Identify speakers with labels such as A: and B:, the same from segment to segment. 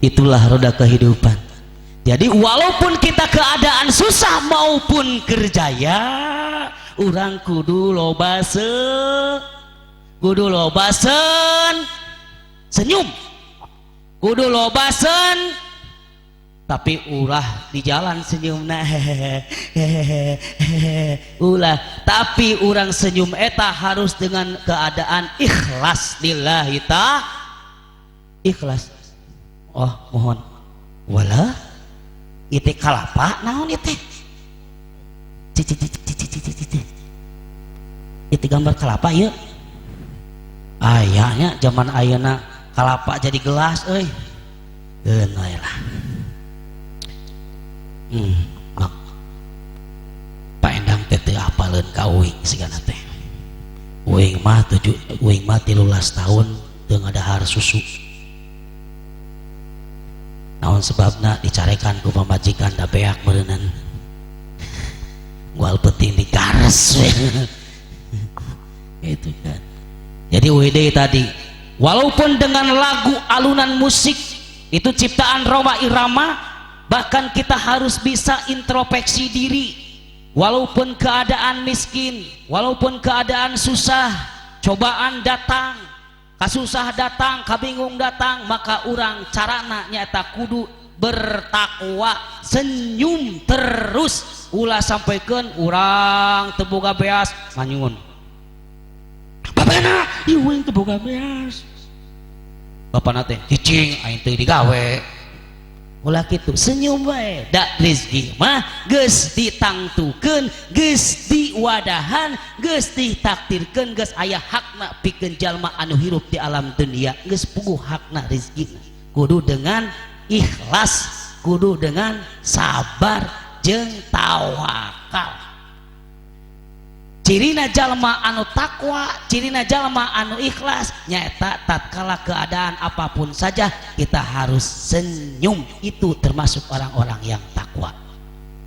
A: Itulah roda kehidupan. Jadi walaupun kita keadaan susah maupun kerjaya, urang kudu loba se kudu loba sen senyum, kudu loba sen, tapi ulah di jalan senyum, nah, hehehe, ulah. Tapi urang senyum eta harus dengan keadaan ikhlas lillahi ta ikhlas. Oh, mohon, wala itu kalapa naon itu, cici cici cici cici cici, itu gambar kelapa ya. Ayahnya zaman ayeuna kalapa jadi gelas euy, geun lah. Mak Pak Endang teh teu apaleun ka uing sigana teh. Uing mah tujuh, uing mah 13 tahun teu ngadahar susu. Naon sebabna? Dicarekan ku pamajikan, da beak meureunan, gual penting digares itu kan. Jadi WD tadi, walaupun dengan lagu alunan musik itu ciptaan Rhoma Irama, bahkan kita harus bisa introspeksi diri. Walaupun keadaan miskin, walaupun keadaan susah, cobaan datang, kasusah datang, kabingung datang, maka urang carana nyata kudu bertakwa, senyum terus. Ulah sampaikan urang teu boga beas manyun, "Bapana, ieu teu boga beas." Bapana teh, "Cicing, aing teu digawe." Ulah kitu, senyum bae, da rezeki mah geus ditangtukeun, geus diwadahan, geus ditakdirkeun, geus aya hakna pikeun jalma anu hirup di alam dunia. Geus puguh hakna rezeki. Kudu dengan ikhlas, kudu dengan sabar jeung tawakal. Cirina jalma anu takwa, cirina jalma anu ikhlas nyaeta tatkala keadaan apapun saja kita harus senyum. Itu termasuk orang-orang yang takwa.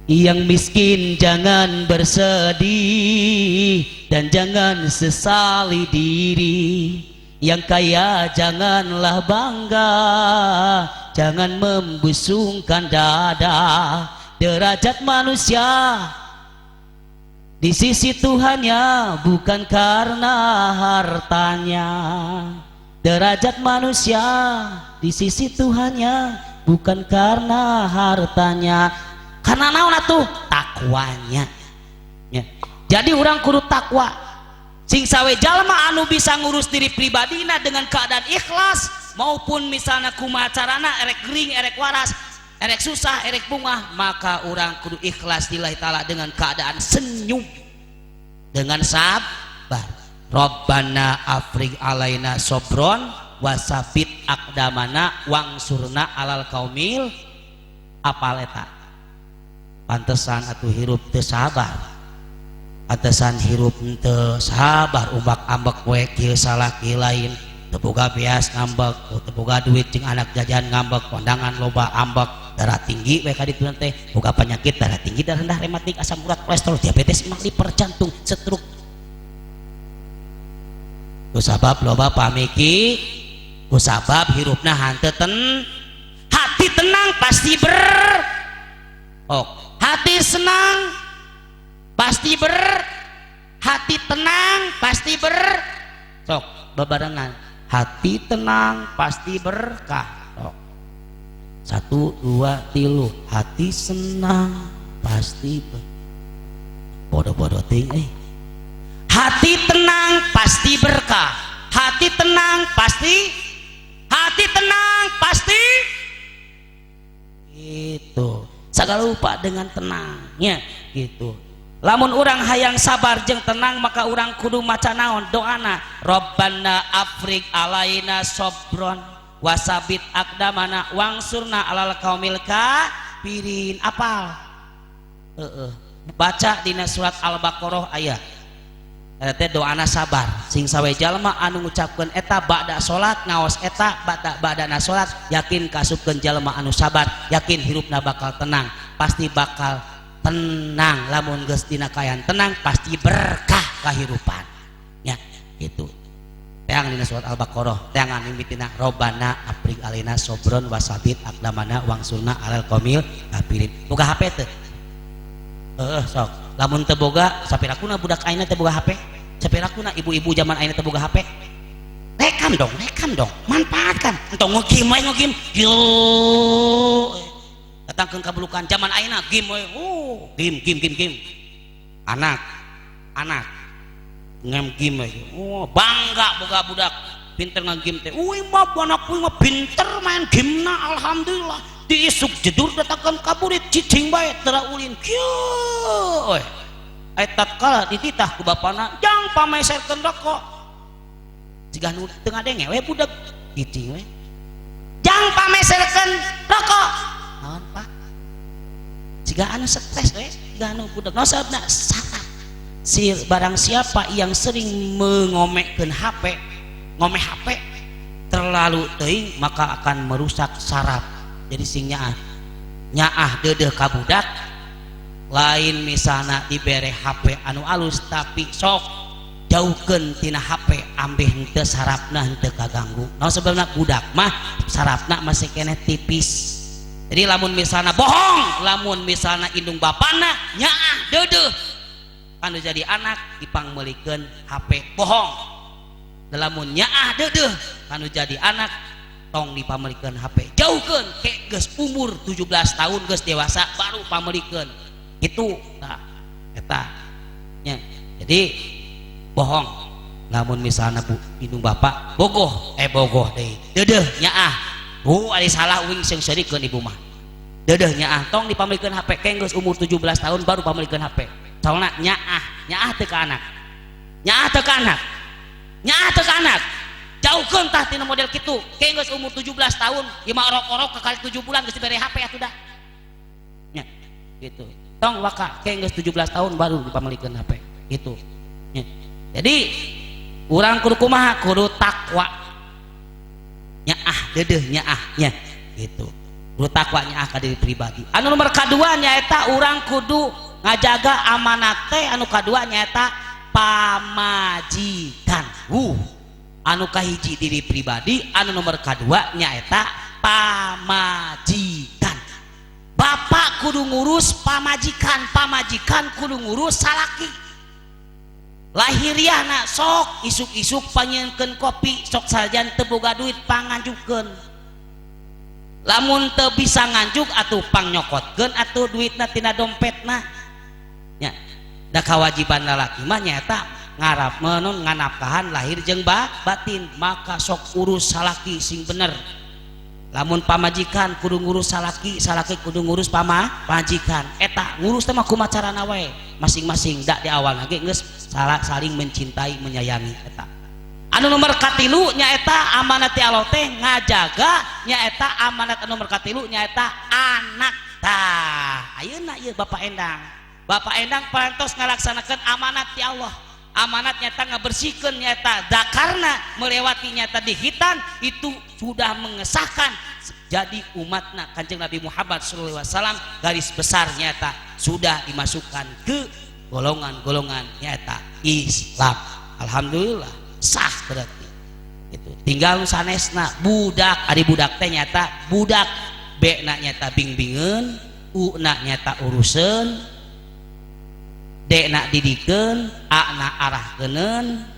A: Yang miskin jangan bersedih dan jangan sesali diri. Yang kaya janganlah bangga, jangan membusungkan dada. Derajat manusia di sisi Tuhannya bukan karena hartanya. Derajat manusia di sisi Tuhannya bukan karena hartanya. Karena naon atuh? Takwanya. Ya. Jadi urang kudu takwa. Sing sawe jalma anu bisa ngurus diri pribadina dengan keadaan ikhlas, maupun misalnya kumaha carana, erek gering erek waras, erek susah erek bungah, maka urang kudu ikhlas lillahi ta'ala dengan keadaan senyum, dengan sabar. Rabbana afrigh alaina sobron wasabit akdamana wangsurna alal kaumil. Apal eta? Pantesan atuh hirup teu sabar, pantesan hirup teu sabar, umbak ambek we, kieu salah kieu lain, teu boga beas ngambek, teu boga duit jeung anak jajan ngambek, kondangan loba ambek, darah tinggi we ka ditu teh, boga penyakit darah tinggi, darah rendah, rematik, asam urat, kolesterol, diabetes, emang liver, jantung, stroke. Kusabab loba pamiki, kusabab hirupna hanteu ten. Hati tenang pasti ber oh, hati senang pasti ber hati tenang pasti ber sok bebarengan, hati tenang pasti berkah. Sok, satu, dua, tilu. Hati senang pasti ber bodoh-bodoh ting eh. Hati tenang pasti berkah. Hati tenang pasti, hati tenang pasti itu segala lupa dengan tenangnya gitu. Lamun urang hayang sabar jeung tenang, maka urang kudu maca naon doana? Rabbana afrigh alaina sobron wasabit akdamana wangsurna alal kaumil kafirin. Apal? Heeh, baca dina surat Al-Baqarah aya eta teh, doana sabar. Sing sawe jalma anu ngucapkeun eta ba'da salat, ngaos eta ba'da salat, yakin kasupkeun jalma anu sabar, yakin hirupna bakal tenang, pasti bakal tenang. Lamun geus dina kaayaan tenang, pasti berkah kahirupan ya. Gitu. Teang dina surat Al-Baqarah, teangan mimitina Robbana afrigh alaina sobron wasabit aqdamana wangsurna alal qaumil kafirin. Boga HP teu? Heeh, sok. Lamun teu boga, sapirakuna budak ayeuna teu boga HP? Sapirakuna ibu-ibu zaman ayeuna teu boga HP? Rekam dong, rekam dong, manfaatkan. Entong ngegame we, ngegame. Yo. Datangkeun kabulukan zaman ayeuna game we. Oh, game game game game. Anak anak ngem game we. Oh, bangga boga budak pinter ngegame teh. Uing mah anak uing mah pinter main game-na, alhamdulillah. Diisuk jedur datangkeun ka burit cicing bae teu ulin. Kieu we. Ai tatkala dititah ku bapana, jang pameserkeun rokok. Jigah nu teu ngadenge we budak cicing we. Jang pameserkeun rokok. Naon, Pak? Jika anu stres we, jika anu budak. Naon sababna? Saraf. Si barang siapa yang sering mengomekkeun HP, ngome HP terlalu teuing maka akan merusak saraf. Jadi sing nyaah. Nyaah deudeuh ka budak lain misalna dibere HP anu alus, tapi sok jauhkeun tina HP ambeh henteu sarafna henteu kaganggu. Naon sebabna? Budak mah sarafna masih keneh tipis. Jadi lamun misalna bohong, lamun misalna indung bapana nyaah deudeuh anu jadi anak dipangmeulikeun HP, bohong. Lamun nyaah deudeuh anu jadi anak tong dipameulikeun HP, jauhkeun ke geus umur 17 tahun, geus dewasa baru pameulikeun. Itu nah eta nya. Jadi bohong lamun misalna bu indung bapak bogoh bogoh deui deudeuh nyaah, oh ari salah uing sing seurikeun ibu mah. Deudeuh nyaah tong dipameulikeun HP ke geus umur 17 tahun baru pameulikeun HP. Soalna nyaah, nyaah teu ka anak, nyaah teu ka anak, nyaah teu ka anak. Jauhkeun tah tina model kitu. Ke geus umur 17 tahun ieu mah orok-orok kakali 7 bulan geus dibere HP atuh dah nya gitu. Tong waka ke geus 17 tahun baru dipameulikeun HP gitu nya. Jadi urang kudu kumaha? Kudu takwa, nyaah deudeuh nyaah nya gitu. Kudu takwa nyaah ka diri pribadi. Anu nomor kadua nyaeta urang kudu ngajaga amanat teh. Anu kadua nyaeta pamajikan. Anu kahiji diri pribadi, anu nomor kadua nyaeta pamajikan. Bapak kudu ngurus pamajikan, pamajikan kudu ngurus salaki. Lahiriahna sok isuk-isuk panyieunkeun kopi, sok sajan teu boga duit panganjukkeun. Lamun teu bisa nganjuk atuh pangnyokotkeun atuh duitna tina dompetna nya. Da kewajiban lalaki mah nyaeta ngarap menun nganafkahan lahir jeung batin. Maka sok urus salaki sing bener. Lamun pamajikan kudu ngurus salaki, salaki kudu ngurus pamajikan. Eta ngurus teh mah kumaha carana wae masing-masing, dak di awal lagi geus saling mencintai menyayangi eta. Anu nomor katilu nyaeta amanat ti Allah teh ngajaga nyaeta amanat. Anu nomor katilu nyaeta anak. Tah ayeuna ieu Bapak Endang, Bapak Endang parantos ngalaksanakeun amanat ti Allah. Amanat nyata ngabersihkeun nyata dakarna melewati nyata di hitan itu sudah mengesahkan jadi umatna Kanjeng Nabi Muhammad SAW, garis besar nyata sudah dimasukkan ke golongan-golongan nyata Islam. Alhamdulillah sah berarti itu. Tinggal sanesna budak, ari budak teh nyata budak B na nyata bingbingeun, U na nyata uruseun, D na didikeun, A na arahkeuneun,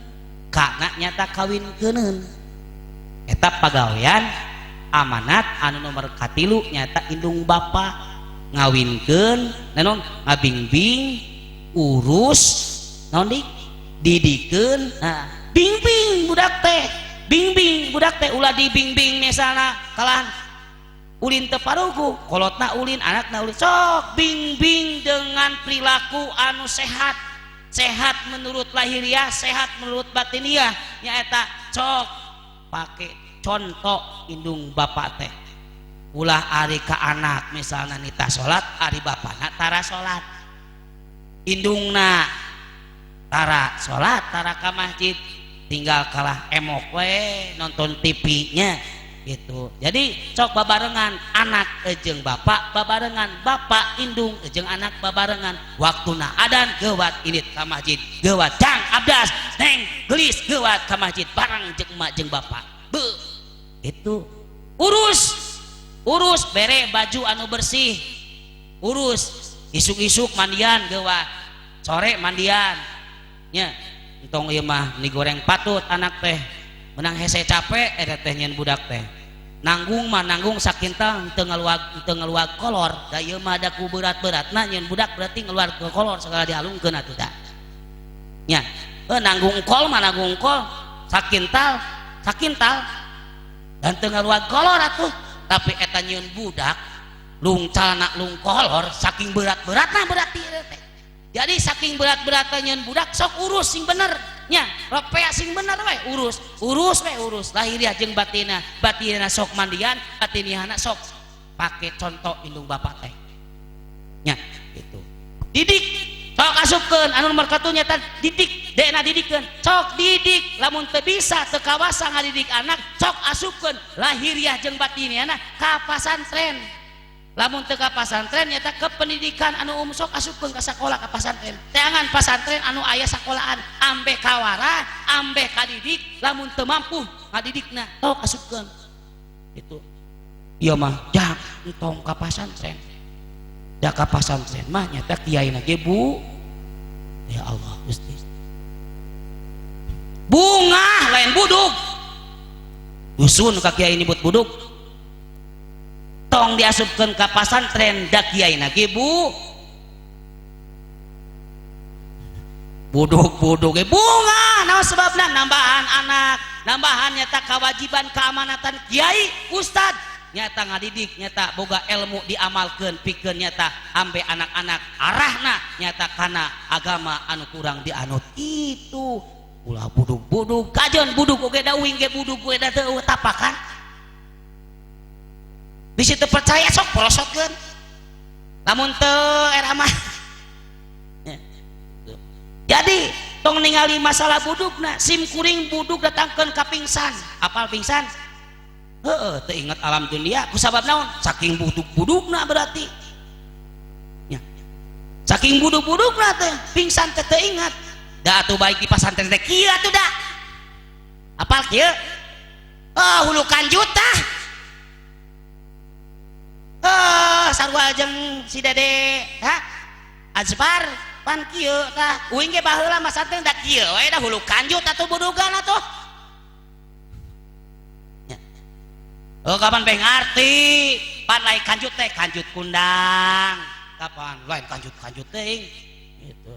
A: K na nyata kawinkeunun. Eta pagawean amanat anu nomor katilu nyata indung bapa ngawinkeun, naon, ngabingbing, urus, naon dik, didikeun. Nah, bingbing budak teh, bingbing budak teh, ulah dibingbing misalna kalah ulin teu paruguh, kolotna ulin, anakna ulin. Sok bingbing dengan perilaku anu sehat, sehat menurut lahiriah, sehat menurut batiniah nyaeta sok pake contoh indung bapak teh. Ulah ari ka anak misalnya nita salat, ari bapana tara salat, indungna tara salat, tara ka masjid, tinggal kalah emok we nonton TV nya. Gitu. Jadi sok babarengan anak jeung bapak, babarengan bapak indung jeung anak babarengan. Waktuna adan geuwat init ka masjid, geuwat jang abdas neng geulis geuwat ka masjid bareng jeung emak jeung bapak. Beuh. Itu urus, urus bere baju anu bersih, urus isuk-isuk mandian geuwat, sore mandian nya. Entong ieu mah digoreng patut anak teh menang hese capek eta teh nyeun budak teh nanggung mah nanggung sakintal teu ngaluag kolor da ieu mah da ku berat-beratna nyeun budak berarti ngeluar ke kolor segala dialungkeun atuh da nya. Nanggung kol mah nanggung kol sakintal sakintal dan teu ngaluag kolor atuh, tapi eta nyeun budak lungcalna lung kolor saking berat-beratna berarti teh. Jadi saking berat-beratna nyeun budak sok urus sing bener nya, ropea sing bener we urus, urus we urus lahiriah jeung batina, batina sok mandian, batinihana sok pake contoh indung bapak teh nya gitu. Didik sok asupkeun anu nomor 1 nya didik, dena didikeun sok didik, lamun teu bisa teu kawasa ngadidik anak sok asupkeun lahiriah jeung batinihana ka pasantren. Lamun teu ka pasantren nyata ke pendidikan anu umum sok asupkeun ka sakola ka pasantren. Teangan pasantren anu aya sakolaan ambe kawara, ambe kadidik, lamun teu mampu ngadidikna tok asupkeun. Itu. Ieu mah jang entong ka pasantren. Da ka pasantren mah nyata kiaina ge Bu. Ya Allah Gusti. Bungah lain budug. Dusun ka kiai nyebut budug. Tong diasupkeun ka pasantren da kiaina ge Bu. Budug-budug ge bunga naon sebabna nambahan anak, nambahan nyata kewajiban keamanatan kiai, ustad nyata ngadidik nyata boga ilmu diamalkeun pikeun nyata ambe anak-anak arahna nyata kana agama anu kurang dianut itu. Ulah budug-budug kajeun budug oge da uing ge budug oge da teu tapakan. Bisi teu percaya sok polosotkeun. Lamun teu era mah. Jadi tong ningali masalah budugna, sim kuring budug datangkeun ka pingsan. Apal pingsan? Heeh, teu inget alam dunia ku sabab naon? Saking budug-budugna berarti. Nya. Saking budug-budugna teh pingsan teh teu inget. Da atuh baik di pasantren teh kieu atuh da. Apal kieu? Oh, hulu kanjut tah. Oh, sarua jeung si Dede, ha? Azfar pan kieu tah. Uing ge baheula mah santren da kieu we da hulu kanjut atuh budugan atuh. Nya. Oh, kapan bae ngarti? Pan lain kanjut teh kanjut kundang. Kapan lain kanjut-kanjut teuing. Gitu.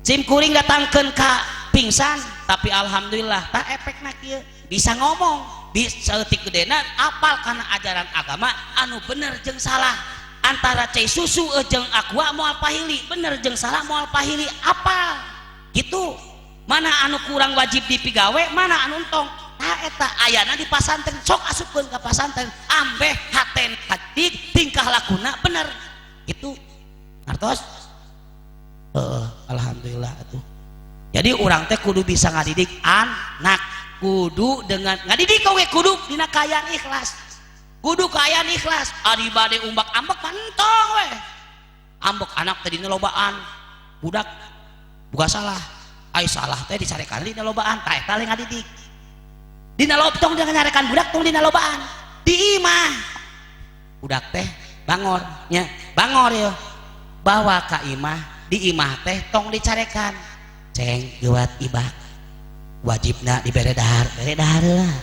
A: Sim kuring datangkeun ka pingsan, tapi alhamdulillah tah efekna kieu. Bisa ngomong, bisa saeutik gedena apal kana ajaran agama anu bener jeung salah. Antara cai susu jeung aqua moal pahili, bener jeung salah moal pahili apal. Gitu. Mana anu kurang wajib dipigawe, mana anu entong. Tah eta ayana di pasantren, sok asupkeun ka pasantren, ambeh haten hadik tingkah lakuna bener. Gitu. Ngartos? Heeh, alhamdulillah atuh. Jadi urang teh kudu bisa ngadidik anak. Kudu dengan ngadidik oge kudu dina kaayaan ikhlas, kudu kaayaan ikhlas. Ari bade umbak ambek mantong we, ambek anak teh dina lobaan, budak buka salah, ai salah teh dicarekan dina lobaan, tah eta lain ngadidik. Dina lob tong jangan nyarekan budak tong dina lobaan, di imah budak teh bangor nya, bangor yo, bawa ka imah, di imah teh tong dicarekan, ceng geuwat ibak. Wajibna dibere dahar, bere dahar lah.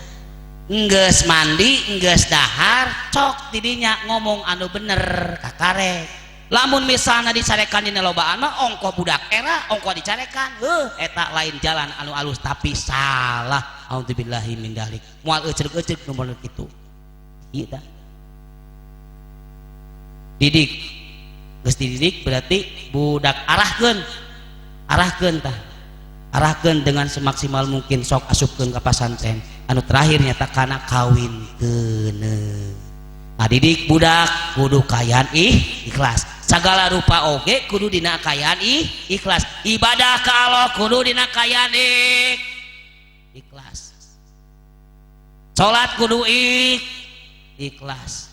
A: Enggeus mandi, enggeus dahar, cok didinya ngomong anu bener kakarek. Lamun misalna dicarekan dina lobaan mah ongkoh budak era, ongkoh dicarekan. Heuh, eta lain jalan anu alus tapi salah. Auzubillahi min dzalik. Moal euceuk-euceuk nu bener kitu. Ieu tah. Didik. Geus dididik berarti budak arahkeun. Arahkeun tah. Arahkeun dengan semaksimal mungkin sok asupkeun ka pasantren. Anu terakhir nyata kana kawinkeun. Ngadidik budak kudu kaayaan ikhlas. Sagala rupa oge kudu dina kaayaan ikhlas. Ibadah ka Allah kudu dina kaayaan ikhlas. Ikhlas. Salat kudu ikhlas.